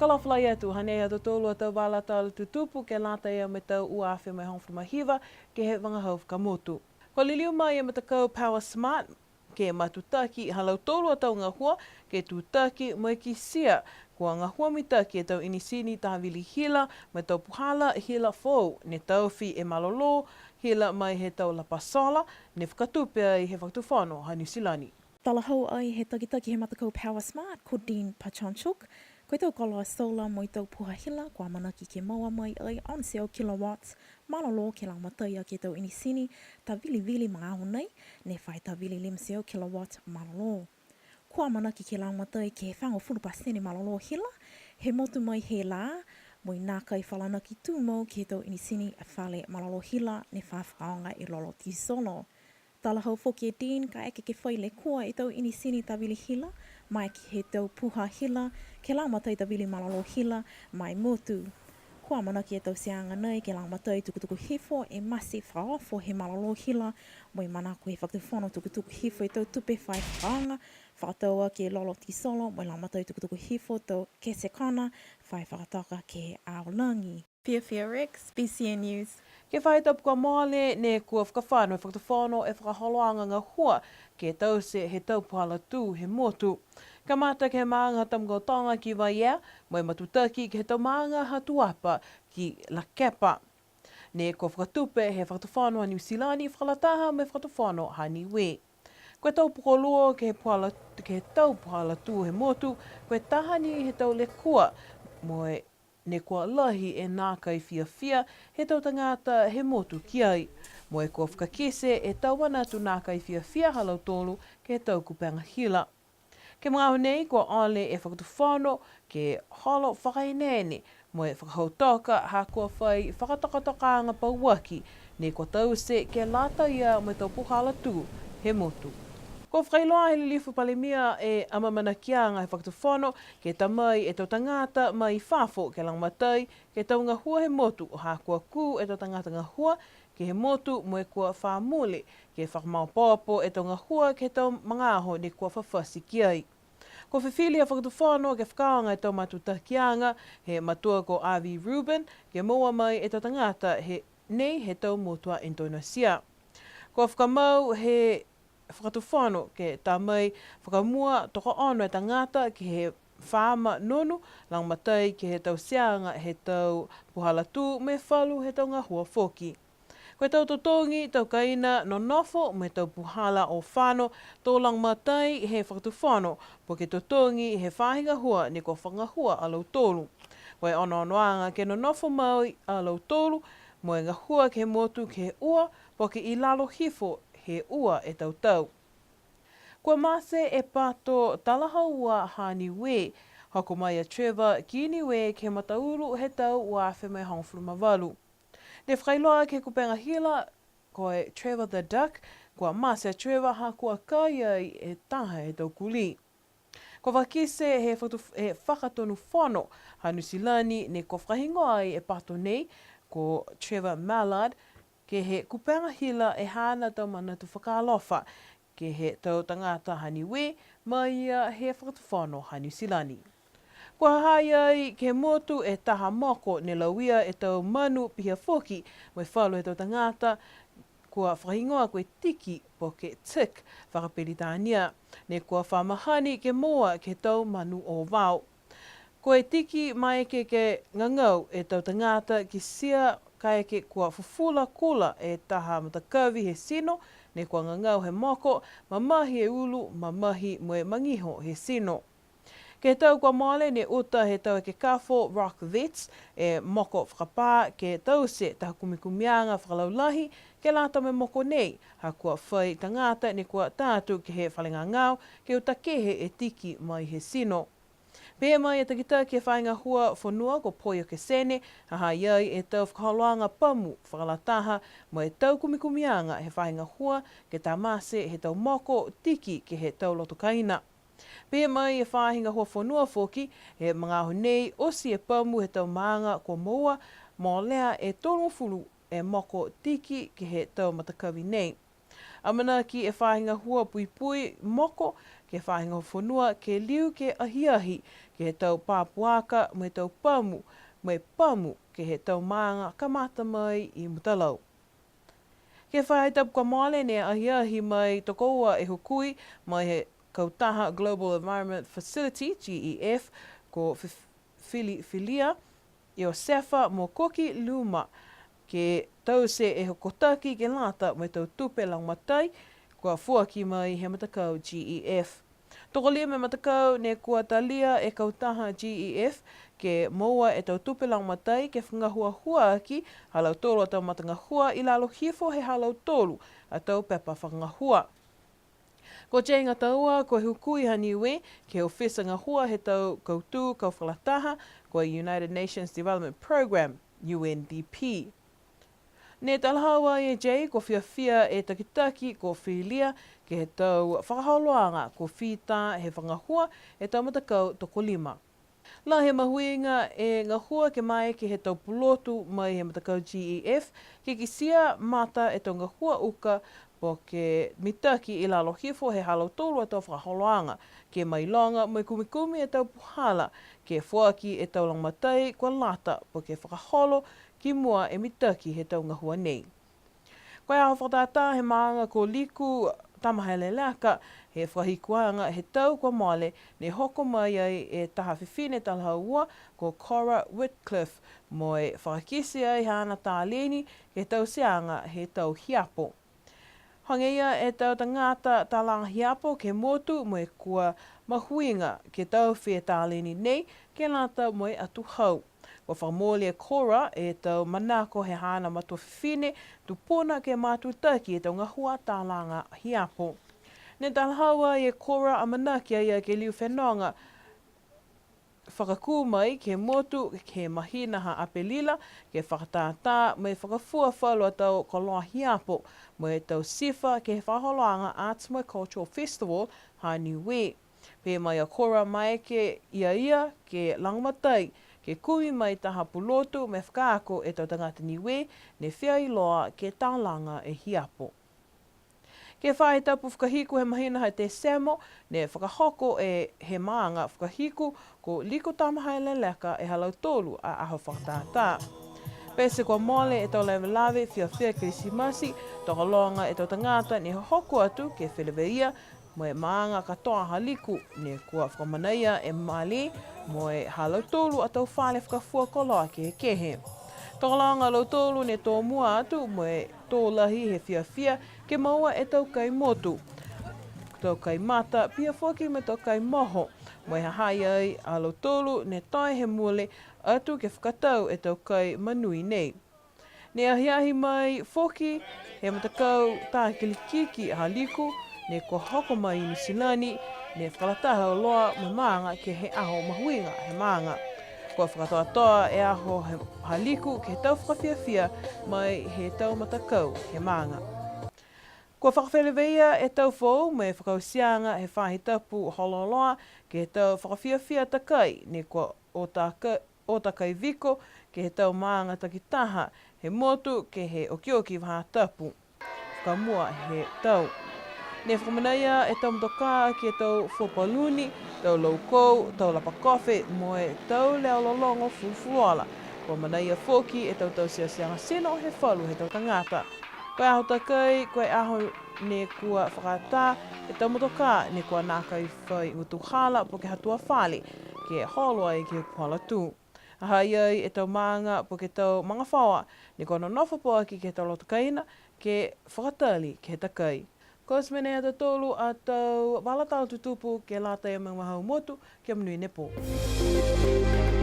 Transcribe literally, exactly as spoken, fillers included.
Fakaalofa lahi atu, hanei ha tautolu a tau vala tala tutupu ke lata ia mo e tau ua afe mo e hogofulu ma hiva ke he vagahau fakamotu. Kua liliu mai e matakau Power Smart ke matutaki ha lautolu a tau gahua ke tutaki mo e kitia kua gahua mitaki e tau inisini tāvili hila mo e tau puhala hila foou ne taofi e malolō hila mai he tau lapa sola ne fakatupe ai he Fakatufono ha Niu Silani. Talahau ai he takitaki he matakau Power Smart ko Dean Pachonchuk, ko e tau koloa sola mo e tau puha hila kua amanaki ke moua mai ai ono e teau kilowatts malolō ke lagomatai aki e tau inisini tāvilivili magaaho nei, ne fai tāvili lima e teau kilowatt malolō. Kua amanaki ke lagomatai ke fagofulu pasene malolō hila he motu mai he lā, mo e nākai falanaki tumau ke he tau inisini fale malolō hila ne fa fakaaoga e lolo tisolo. Talahau foki e Dean, kaeke ke fai lekua e tau inisini tāvili hila, maeke he tau puha hila, ke lagomatai tāvili malolō hila ma e motu. Kua amanaki e tauteaga nei ke lagomatai tukutuku hifo e mate fakaofo he malolō hila, mo e manako he Fakatufono tukutuku hifo e tau tupe fai fakaaoga, fakatau aki e lolo tisolo, mo e lagomatai tukutuku hifo tau kete kona fai fakatoka ke he aolagi. Fiafia Rex, B C N News. Ke he faahi tapu kua mole, ne kua fakafano e Fakatufono e fakaholoaga gahua ke taute he tau puhala tū he motu. Kamata ke he maaga ha Tamakautoga ki Vaiea, mo e matutaki ke he tau maaga ha Tuapa ki Lakepa. Ne kua fakatupe he Fakatufono ha Niu Silani fakalataha mo e Fakatufono ha Niue. Ko e tau pokoluo ke he puhala, ke he tau puhala tū he motu, ko e taha ni he tau lekua, mo e ne kua lahi e nākai fiafia he tau tagata he motu ki ai. Mo e kua fakakite e tau manatu nākai fiafia ha lautolu ke he tau kupega hila. Ke he magaaho nei kua ole e Fakatufono ke holo fakaeneene mo e fakahautoka ha kua fai fakatokatokaaga pauaki ne kua taute ke lata ia mo e tau puhala tū he motu. Kua fakailoa he Lilifu Palemia e amaamanakiaga he Fakatufono ke ta mai e tau tagata mai fafo ke lagomatai ke he tau gahua he motu, ha kua kū e tau tagata gahua ke he motu mo e kua fa mule ke fakamaopoopo e tau gahua ke he tau magaaho ne kua fafati ki ai. Kua fifili e Fakatufono ke fakaaoga e tau matutakiaga he matua ko Avi Rubin ke moua mai e tau tagata he, nei he tau motu a Indonesia. Kua fakamau he Fakatufono ke ta mai fakamua tokoono e tagata ke he faama nonu, lagomatai ke he tauteaga he tau puhala tū mo e falu he tau gahua foki. Ko e tau totogi, tau kaina nonofo mo e tau puhala o fano, to lagomatai he Fakatufono, po ke totogi he faahi gahua ne kua fakagahua a lautolu. Ko e onoonoaga ke nonofo mai a lautolu mo e gahua ke he motu ke he ua, po ke i lalo hifo he ua e tau tau. Kua mate e pato talahaua ha Niue, hoko mai a Trevor ki Niue ke he mataulu he tau ua afe mo e hogofulu ma valu. Ne fakailoa ke he kupega hila ko e Trevor the Duck, kua mate a Trevor ha kua kai ai e taha he tau kulī. Kua fakakite he fakatu-, he Fakatonu Fono ha Niu Silani ne kua fakahigoa ai e pato nei ko Trevor Mallard, ke he kupega hila e haana tau manatu fakaalofa ke he tau tagata ha Niue, mai ia he Fakatufono ha Niu Silani. Kua ha ha i ai ke he motu e taha moko ne lauia e tau manu pihia foki mo e falu he tau tagata, kua fakahigoa ko e tiki po ke tick fakaperitania, ne kua fa mahani ke moua ke he tau manu ovao. Ko e tiki maeke ke gagau e tau tagata kitia kaeke kua fufula kula e taha matakavi he tino, ne kua gagau he moko, mamahi e ulu, mamahi mo e magiho he tino. Ke he tau kua mole ne uta he tau ekekafo Rock Vets e moko fakapā ke taute taha kumikumiaga fakalaulahi ke lata mo e moko nei, ha kua fai tagata ne kua ta atu ke he fale gagao ke uta kehe e tiki mai he tino. Pehē mai e takitaki he faahi gahua fonua ko Poi Okesene, ha ha i ai e tau fakaholoaga pamu fakalataha mo e tau kumikumiaga he faahi gahua ke tamate he tau moko tiki ke he tau loto kaina. Pehē mai e faahi gahua fonua foki, he magaaho nei oti e pamu he tau maaga kua moua, molea e tolugofulu e moko tiki ke he tau matakavi nei. Amanaki e faahi gahua puipui moko ke he faahi gahua fonua ke liu ke ahiahi ke he tau pā puaka mo e tau pamu, mo e pamu ke he tau maaga kamata mai i Mutalau. Ke he faahi tapu kua mole ne ahiahi mai tokoua e hukui mai he kautaha Global Environment Facility, G E F, ko Fi-, Fili-, Filia Iosefa mo Koki Luma, ke taute e hokotaki ke lata mo e tau tupe lagomatai kua foaki mai he matakau G E F. Tokolima e matakau ne kua talia e kautaha G E F ke moua e tau tupe lagomatai ke fakahuahua aki ha lautolu a tau matagahua i lalo hifo he ha lautolu a tau pepa fakagahua. Ko Jay Gataua, ko e hukui ha Niue ke he ofisa gahua he tau kautū kau fakalataha, ko e United Nations Development Programme, U N D P. Ne talahau ai e Jay, kua fiafia e takitaki ko Filia ke he tau fakaholoaga kua fita he fakagahua e tau matakau tokolima. Lahi e mahuiga e gahua ke maeke he tau pulotu mai he matakau G E F, ke kitia mata e tau gahua uka, po ke mitaki i lalo hifo he ha lautolu a tau fakaholoaga, ke mailoga mo e kumikumi e tau puhala, ke foaki e tau lagomatai kua lata, po ke fakaholo ki mua e mitaki he tau gahua nei. Ko e aho fakatātā he maaga ko Liku Tamaheleleka, he fakahikuaga he tau kua mole, ne hoko mai ai e taha fifine talahaua ko Cora Whitcliffe, mo e fakakite ai haana taleni ke he tauteaga he tau hiapo. Hagaia e tau tagata talaga hiapo ke he motu mo e kua mahuiga ke taofi e taleni nei ke lata mo e atuhau. Kua fakamooli e Cora e tau manako he haana matua fifine tupuna ke matutaki e tau gahua talaga hiapo. Ne talahau ai e Cora amanaki a ia ke liu fenoga fakakū mai ke he motu ke he mahina ha Apelila, ke fakatātā mo e fakafua falu a tau koloa hiapo mo e tau sifa ke he fakaholoaga Arts mo e Cultural Festival ha Niue. Pehē mai a Cora maeke ia ia ke lagomatai ke kumi mai taha pulotu mo e fakaako e tau tagata Niue ne fia iloa ke talaga e hiapo. Ke he faahi tapu fakahiku he mahina ha Tesemo, ne fakahoko e he maaga fakahiku ko Liku Tamaheleleka e ha lautolu a aho fakatātā. Pete kua mole e tau lavelave fiafia Kilisimasi, tokologa e tau tagata ne hohoko atu ke feleveia mo e maaga katoa ha Liku, ne kua fakamanaia e malē mo e ha lautolu a tau fale fakafua koloa kehekehe. Tokologa a lautolu ne tōmua atu mo e tō lahi he fiafia ke moua e tau kai motu, tau kai mata, pihia foki mo e tau kai moho, mo e ha ha i ai a lautolu ne toe he mule atu ke fakatau e tau kai manui nei. Ne ahiahi mai foki he matakau tā kilikiki ha Liku, ne kua hoko mai i Niu Silani, ne fakalataha auloa mo e maaga ke he aho mahuiga he maaga. Kua fakakatoatoa e aho he, ha Liku ke he tau fakafiafia mai he tau matakau he maaga. Kua fakafeleveia e tau foou mo e fakaotiaga he faahi tapu hololoa ke he tau fakafiafia takai, ne kua o taka-, o takai viko ke he tau maaga takitaha he motu ke he okioki faahi tapu fakamua he tau. Ne fakamanaia e tau motokā ke he tau fua paluni, tau laukou, tau lapa kofe, mo e tau leo lologo fulufuluola. Kua manaia foki e tau tauteaga tino he falu he tau tagata. Ko e aho takai, ko e aho ne kua fakaatā e tau motokā ne kua nākai fai gutuhala po ke ha tua fale ke holo ai ke he puhala tū. Ha ha i ai e tau maaga po ke tau magafaoa ne kua nonofo pauaki ke he tau loto kaina ke fakatali ke he takai. Ko Smene a tautolu a tau vala tala tutupu ke lata ia mo e vahā motu, kia monuina e pō.